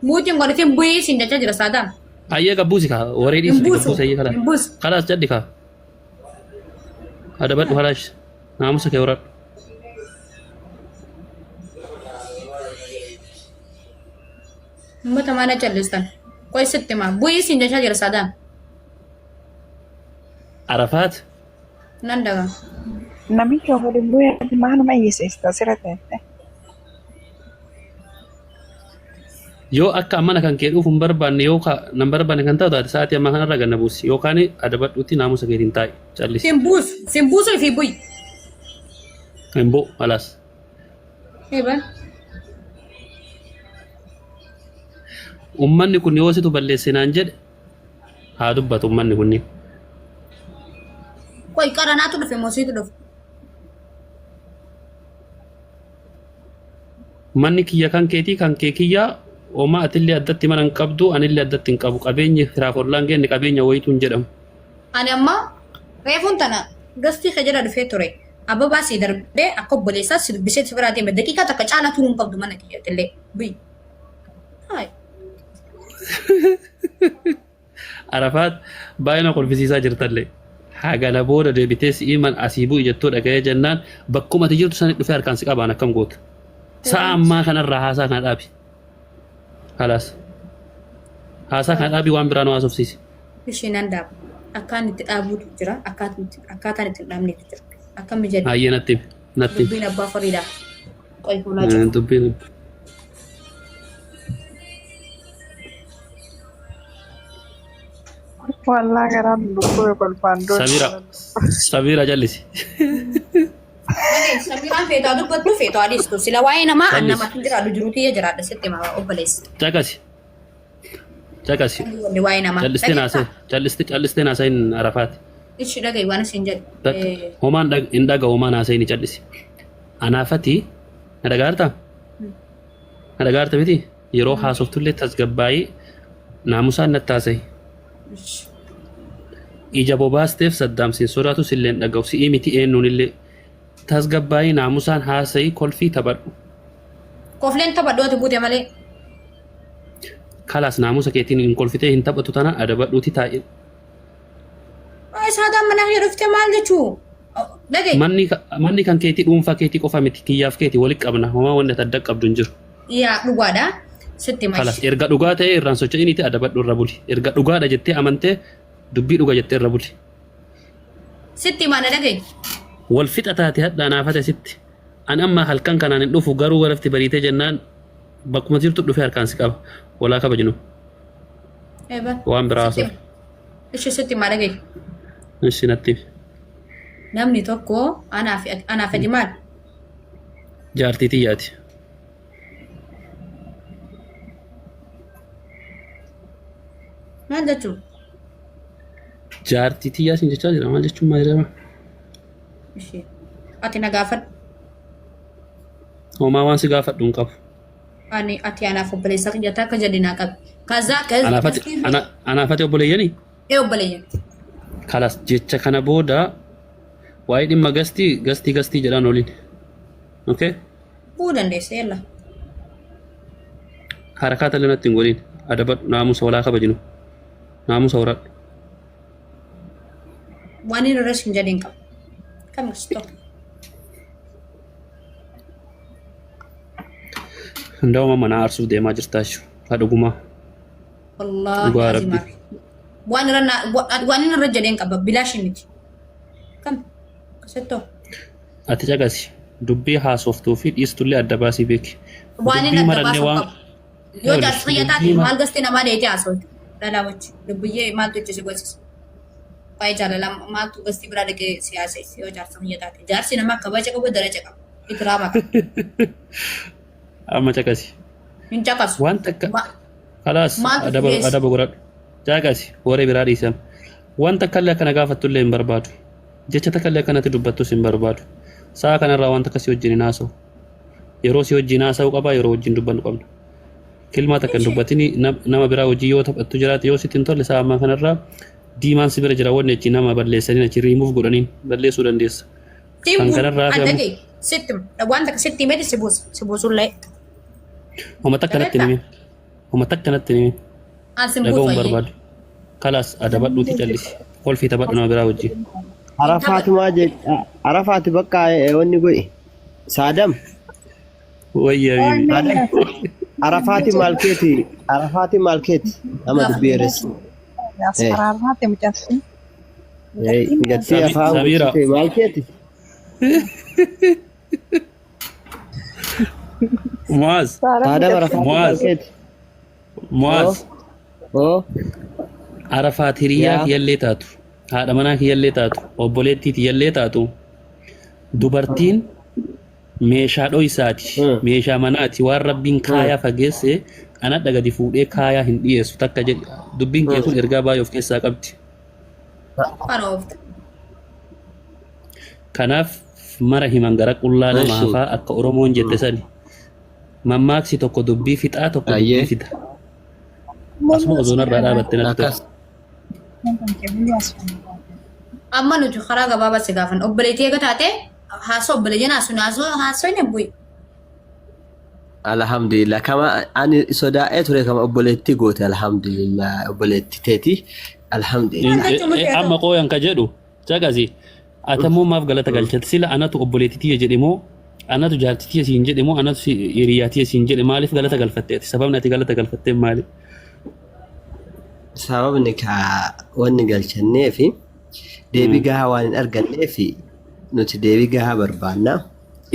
Muutiin godhatiin bu'ii siin jechaa jira Saadaam. Ayyee gabbuusi kaa waree Hin dhiisi buusu. gabbuusi ayyee kalaas. Hin buusu. Kalaas jedhi kaa. Adabadhu kalaas. Naamusa kee horadhu. Uummata maana callistan. Qoy sitti himaa. Bu'ii siin jechaa jira Saadaam. Arafaat Nan daga. Namicha waliin bu'ee maaluma iyyisiista asirra teessee. Yoo akka mana kan kee dhufu hin barbaanne yoo ka nan barbaanne kan ta'u taate sa'aatii ammaa kanarra ganna buusi yookaan adabadhuutti naamusa keetiin taa'i callisi. Sin buusu. Sin buusu fi bu'i. Hin bu'u alaas. Eban. Ummanni kun yoo situ balleesse naan jedhe haa dubbatu ummanni kunniin. Qoy qaranaatu dhufe moo siitu dhufe? Manni kiyya kan keetii kan kee kiyya homaa atillee addatti mana hin qabdu anillee addatti hin qabu qabeenyi firaaf ollaan geenne qabeenya wayituu hin jedhamu. Ani amma reefuun tana gastii kee jala dhufee ture. Ababaa sii darbee akka obboleessaa si dubbisee si biraa deeme daqiiqaa takka caalaa turuu hin qabdu mana kiyyattillee. Bu'i. Hayi. Arafaat baay'ee na kolfisiisaa jirtallee. Hagana booda deebitee si'ii man asii bu'i jettoo dhaga'ee jennaan bakkuma ati jirtu sanitti dhufee harkaan si qabaan akkam goota. Sa'a ammaa kanarraa haasaa kana dhaabi. Halaas. Haasaa kana dhaabi waan biraa nu haasofsiisi. Ishee nan dhaaba. Akkaan itti dhaabuutu jira. Akkaataan itti hin dhaabnetu jira. Akkam jedhe. Hayyee natti himi. Natti himi. Dubbiin abbaa fariidha. Qoy hulaa cufa. Dubbiin Wallaa garaan lubbuu kolfaan du'e. Samira Samira jallisi. Dhaga'i, Samiiraan feetaa dubbattu feetaa dhiistu. Sila waa'ee namaa an Jallisi. namatti hin jiraadhu jiru tiyya jiraadha sitti hima obboleessa. Caqasi. Caqasi. Wanni waa'ee namaa. Callistee naasee callistee callistee naasee Arafaati. Ishi dhaga'i waan isin jedhu. Bakka homaan hin dhaga'u homaan haasa'e ni callisi. Anaafati na dhagaartaa? Na dhagaarta miti? Yeroo haasoftullee tasgabbaa'ii naamusaan natti haasa'i. Ija bobaasteef Saddaam sin sodaatu sillee hin dhaga'u. Si'ii miti eenyuunillee. Tasgabbaa'ii naamusaan haasa'i kolfii taphadhu. Kofleen taphadhu ati buute malee. Kalaas naamusa keetiin hin kolfitee hin taphatu tana adabadhuuti taa'i. Saadaan mana kiyya dhufte maal jechuu? Dhaga'i. Manni kan keetii dhuunfaa keetii qofa miti kiyyaaf keeti walitti qabna homaa wanni ati adda qabdu hin jiru. Yaa dhugaadha. Sitti Kalas mashi. erga dhugaa ta'ee irraan socho'iniiti adabadhu irra buli. Erga dhugaadha jettee amantee dubbii dhuga jettee irra buli. Sitti himaa na dhaga'i. Wal fixa taate hadhaa naafate sitti. Ani amma halkan kanaan hin dhufu garuu lafti bariitee jennaan bakkuma jirtu dhufee harkaan si qaba. Walaa kabajnu. Eeba. Waan biraa Sitti haasofna. Ishi sitti himaa dhaga'i. Ishi natti himi. Namni tokko anaaf ati maal? Jaartii tiyyaati. Maal jechuun? Jaartii tiyyaa siin jechaa jira maal jechuun maal jedhama? Ishee. Ati na gaafadhu. Homaa waan si gaafadhu hin qabu. Ani ati anaaf obboleessa kiyya takka jedhi naa qabi. Kazaa Anaaf ati obboleeyyanii? Ee obboleeyyan. Kalas jecha kana booda waa'ee dhimma gastii gastii gastii jedhaan oliin. Okay? Bu'uu dandeessa yalla. Harakaata illee natti hin godhin. Adabadhu naamusa walaa kabajnu. Naamusa horadhu. Waan inni irra sin jedhin qaba. Kam stop. Hundaa'uma mana aarsuuf deemaa jirtaa jechuudha. Haa dhugumaa. Wallaahi Dhugaa azimaa. Rabbi. Waan irra waan inni irra jedheen qaba bilaashi miti. Kam kasettoo. Ati caqasi. Dubbii haasoftuu fi dhiistullee adda baasii beeki. Waan inni Dubbii adda marannee baasuuf waan qabu. Yoo jaarsa kiyya taate dubbii maal gastee namaa dheetee haasofte. Dhalaa wajji. Lubbiyyee maaltu itti si gochise. Waa'ee jaalalaa maaltu gastii biraa dhaqee si haasa'e yoo jaarsa kiyya taate. Jaarsi namaa kabaja qabu daraja qaba. Ikraama qaba. Amma caqasi. Hin caqasu. Waan takka kalaas Maaltu adaba geesse? adaba godhadhu. Caqasi waree biraa dhiisam. Waan takka illee akkana gaafattu illee hin barbaadu. Jecha takka illee akkanatti dubbattus hin barbaadu. Sa'a kanarraa waan takka si wajjin hin haasa'u. Yeroo si wajjin haasa'u qaba yeroo wajjin dubbannu qabna. Kilmaa takka hin dubbatini nama biraa wajjin yoo taphattu jiraate yoo sitti hin tolle sa'a ammaa kanarraa diimaan si bira jira wanni achi nama balleessaniin achi riimuuf godhaniin balleessuu dandeessa. Siin Kan buusu. kanarraa hafe Adda ammoo kee sitti waan takka sitti himeti si buusa. Si buusullee. Homa takka natti hin himin. Homa takka natti hin himin. An sin Dhaga'uu buusu hin ayyee. barbaadu. Kalaas adabadhuutii callisi. Kolfii taphadhu nama biraa wajjin. Arafaatumaa jedha. Arafaati bakka wanni godhi. Saadam. Wayya habiibi. Saadam. Arafaati maal keeti? Arafaati maal keeti? Amma dubbii eressi. Asfaraarraate mucattiin. Mucattii afaan Samiira. guuttee maal keeti? Mu'aaz. Saadam Arafaati maal Mu'aaz. keeti? Mu'aaz. Oo. Arafaat hiriyaa Yaa. kiyyallee taatu, haadha manaa kiyyallee taatu, obboleettii tiyyallee taatu, dubartiin meeshaa dhoysaati, meeshaa manaati, waan Rabbiin kaayaa fageesse anadha gadi fuudhee kaayaa hin dhiyeessu takka jedhi. Dubbiin kee kun ergaa baay'ee of keessaa qabdi. Afaan oofta. Kanaaf mara himan gara qullaa nama Eshi. hafaa akka Oromoon jette sani. Mammaaksi tokko dubbii fixaa tokko dubbii Ayyee. fida. Asuma osoo narraa dhaabatte natti tola. Akkas. Amma nuti karaa gabaabaa si gaafan. Obboleettii eega taate haasoo obboleeyyan haasoo haasoo haasoo hin bu'i. Alhamdulillah kama ani sodaa'ee ture kama obboleettii goote alhamdulillah obboleettii teeti alhamdulillah. Maal jechuun nuti Amma qooyan ka jedhu caqasi. Ati ammoo maaf galata galchate sila anatu obboleettii tiyya jedhe moo anatu jaartii tiyya siin jedhe moo anatu hiriyaa tiyya siin jedhe maaliif galata galfatte ati sababni ati galata galfatte maali? Sababni ka wanni galchanneefi deebii gahaa waan hin arganneefi nuti deebii gahaa barbaanna.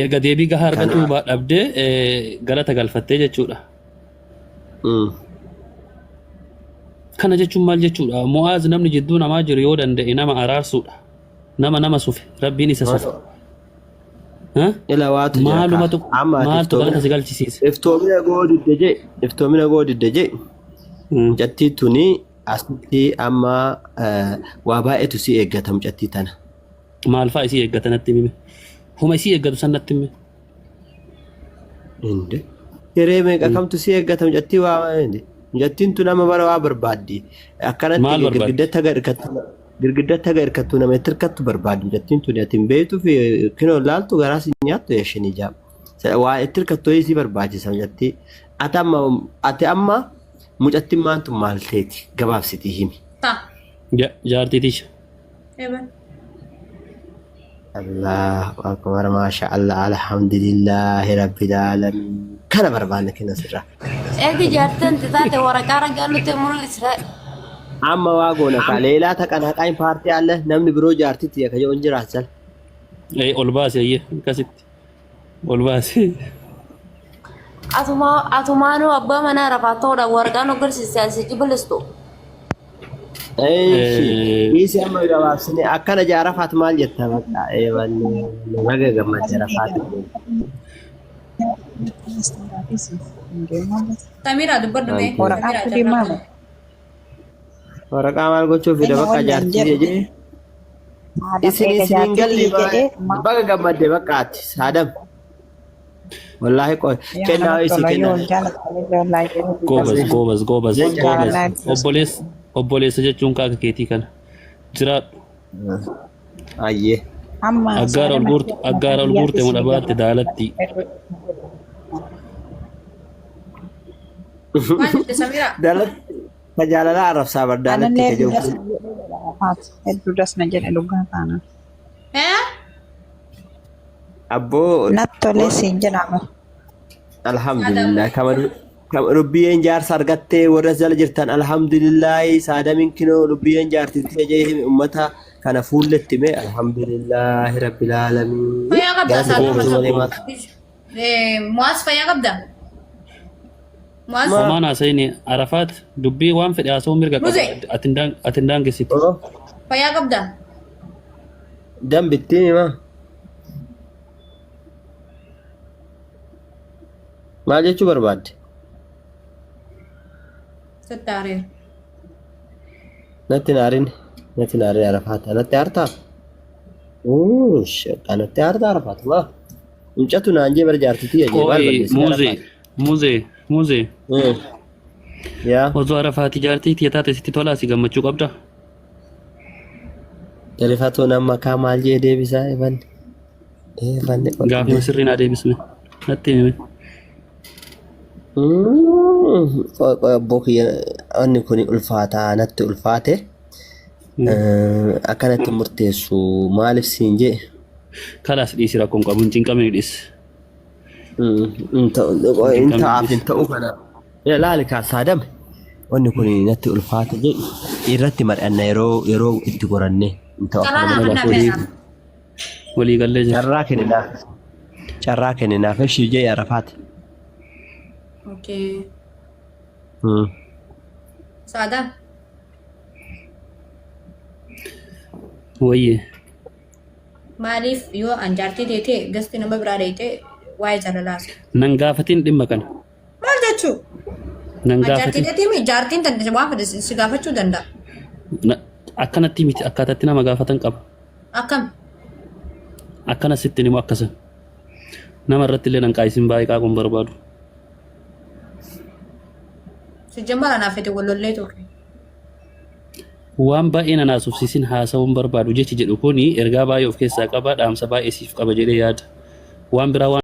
Erga deebii gahaa argatuu Kanaaf dhabdee galata galfattee jechuudha. Kana jechuun maal jechuudha? Mu'aaz namni jidduu namaa jiru yoo danda'e nama araarsuudha. Nama nama sufe rabbiin isa sufe. Ha? Ila waatu jira kaa. Maalumatu Amma ati maaltu galata iftoomina si galchisiise? iftoomina goodidde jee iftoomina goodidde jee mucattii tuni asitti amma waa baay'eetu si eeggata mucattii tana. Maal fa'aa isii eeggata natti himi. Huma isii eeggatu san natti himi. Inde. Hiree meeqa kamtu si eeggata mucattii waa inde. Mucattiin tun amma bara waa barbaaddi. Akkanatti Maal barbaaddi? girgiddatti haga hirkattu girgiddatti haga hirkattu nama itti hirkattu barbaaddi. Mucattiin tun ati hin beektuu fi kinoo laaltu garaa si nyaattu yashin ijaa. Waa itti hirkattu wayii si barbaachisa mucattii. Ati amma ati amma mucattiin maantu maal teeti gabaabsitii himi. Ta. Jaartii tiyya. Eban. Allahu akbar maasha Allah alhamdulillahi rabbil alamin. Kana barbaanne kenna sirraa. Eegi jaartan taate waraqaa ragaa nutti mul'isa. Amma waa goona kaa leelaa taqanaaqaan paartii alle namni biroo jaartitti yakka jedhu hin jiraachan. Ol baase ayyee akkasitti ol baase. Atuma atumaanuu abbaa manaa rafaa ta'uudhaan waraqaa nu agarsiiste asii jibilistu. Eeshi dhiisi amma gabaabsine akkana jaarafaat maal jetta bakka eebanne baga gammadde rafaat. Samiraa dubbadhu mee. Waraqaa Samiraa fidee carraa maal? kana. Waraqaa maal gochuuf fida bakka jaartii jedhee. Isin isin hin galle baga gammadde bakka ati saadam. Wallaahi qoy kennaa isii kennaa. Goobaz goobaz goobaz goobaz obboleessa obboleessa jechuun kaaka keetii kana jiraadhu. Ayyee. Aggaara ol guurte aggaara ol guurte mudha baatte daalatti. Maal jette Samiraa? Daalatti ka jaalalaa arrabsaa bar daalatti Anallee ka jiru. hedduu das na jedhe dhugaa taana. Eh? Abboo Natti tolee siin jedhama. alhamdulillah kama kama lubbiyeen jaarsa argattee warra as jala jirtan alhamdulillah saadamin kinoo lubbiyeen jaartitti jee himi ummata kana fuulletti mee alhamdulillah rabbil alamin Fayyaa qabda galata saadama rabbi malee maal Mu'aaz fayyaa qabda? Mu'aaz? Ma- Homaan haasa'ini Arafaat dubbii waan fedhe haasa'uu mirga qaba. Muze. Ati hin ati hin daangessitu. Oh, Fayyaa qabda? Dambitti hima maal jechuu barbaadde? Sitti aareera. Natti hin aarin natti hin aarin Arafaat natti aartaa? Uush natti aartaa Arafaat maa? Mucatu naan jee bara jaartitii jee maal Qo'i balleessite muuzee Arafaat? muuzee muuzee Yaa osoo Arafaati jaartii tiyya taate sitti tolaa si gammachuu qabda. Rifatuun amma kaa maal jee deebisaa ebanne. Ebanne Gaafuma sirrii naa deebisme natti himi. Qoy qoy abboo kiyya wanni kun ulfaataa natti ulfaate. Akkanatti murteessu maaliif siin jee? Kalaas dhiisi rakkoon qabu hin cinqamini dhiisi. Hin Hin ta'aaf hin ta'u kana. Laali kaa saadame wanni kun natti ulfaate jedhi irratti mari'anna yeroo yeroo itti goranne hin ta'u Carraa akkanuma. naa kennaa Walii fe'aaf. walii gallee jira. Carraa kenninaaf. Carraa kenninaaf ishii jee Arafaati. Okay. Saadam. Wayyee. Maaliif yoo an jaartii teetee gasti nama biraa dheeyxee waa'ee jaalalaa haasa'u? Nan gaafatin dhimma kana. Maal jechuu? Nan An jaartii gaafatin. teetii mi jaartiin tante waan fedhe si gaafachuu danda'a. Akkanatti miti akkaataatti nama gaafatan qaba. Akkam? Akkana sitti himu akkasan. Nama irratti illee nan qaayisin baay'ee qaaquun barbaadu. Si jammara naaf fete wal lollee turre. Waan baay'ee na naasofsiisin haasa'uun barbaadu jechi jedhu kuni ergaa baay'ee of keessaa qaba dhaamsa baay'ee siif qaba jedhee yaada. Waan biraa waan